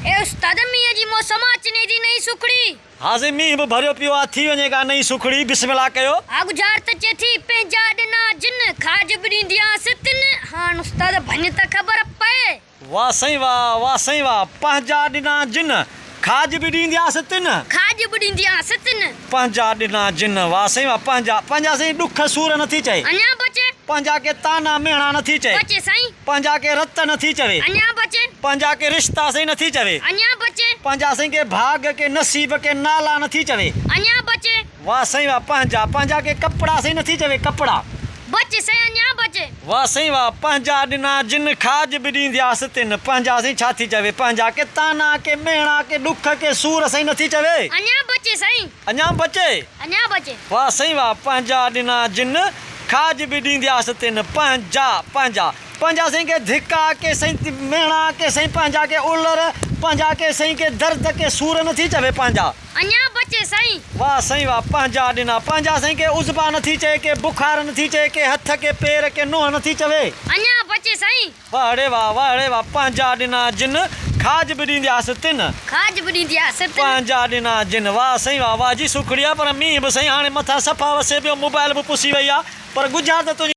اي استاد مينهن جي موسم آ اچني ٿي نئين سوکڙي. ها سائين مينهن به ڀريو پيو آ ٿي وڃي ڪا نئين سوکڙي بسم الله ڪيو. ها ڳجهار ته چئي ٿي پنهنجا ڏنا جن کاڄ به ڏينديانس تن هاڻ استاد ڀڃ ته خبر پئي. واه سائين واه واه سائين واه پنهنجا ڏنا جن کاڄ به ڏينديانس تن. کاڄ به ڏينديانس تن. پنهنجا ڏنا جن واه سائين واه پنهنجا پنهنجا سائين ڏک سور نٿي چئي. اڃا بچي. پنهنجا ڪي طعنا مهڻا نٿي چئي. بچي سائين. پنهنجا ڪي رت نٿي چوي. اڃا بچي. پنهنجا ڪي رشتا سائين نٿي چوي. اڃا بچي. پنهنجا سائين ڪي ڀاڳ ڪي نصيب ڪي نالا نٿي چوي. اڃا بچي. واه سائين واه پنهنجا پنهنجا ڪي ڪپڙا سائين نٿي چوي ڪپڙا. بچ سائين اڃا بچ. واه سائين واه پنهنجا ڏنا جن کاڄ به ڏيندياس تن پنهنجا سائين ڇا ٿي چوي پنهنجا ڪي طعنا ڪي مهڻا ڪي ڏک ڪي سور سائين نٿي چوي. اڃا بچي سائين. اڃا بچي. اڃا بچي. واه سائين واه پنهنجا ڏنا جن کاڄ به ڏيندياس تن پنهنجا پنهنجا پنهنجا سائين ڪي ڌڪا ڪي سائين مهڻا ڪي سائين پنهنجا ڪي الر پنهنجا ڪي سائين ڪي درد ڪي سور نٿي چوي پنهنجا. اڃا بچي سائين. واه سائين واه پنهنجا ڏنا پنهنجا سائين ڪي عضبا نٿي چئي ڪي بخار نٿي چئي ڪي هٿ ڪي پير ڪي نونهن نٿي چوي. اڃا بچي سائين. واه ڙي واه واه ڙي واه پنهنجا ڏنا جن کاڄ به ڏيندياس تن. کاڄ به ڏيندياس تن. پنهنجا ڏنا جن واه سائين واه واه جي سوکڙي آ پر مينهن به سائين هاڻي مٿان صفا وسي پيو موبائل به پسي وئي آ پر ڳجها ته تنهنجي.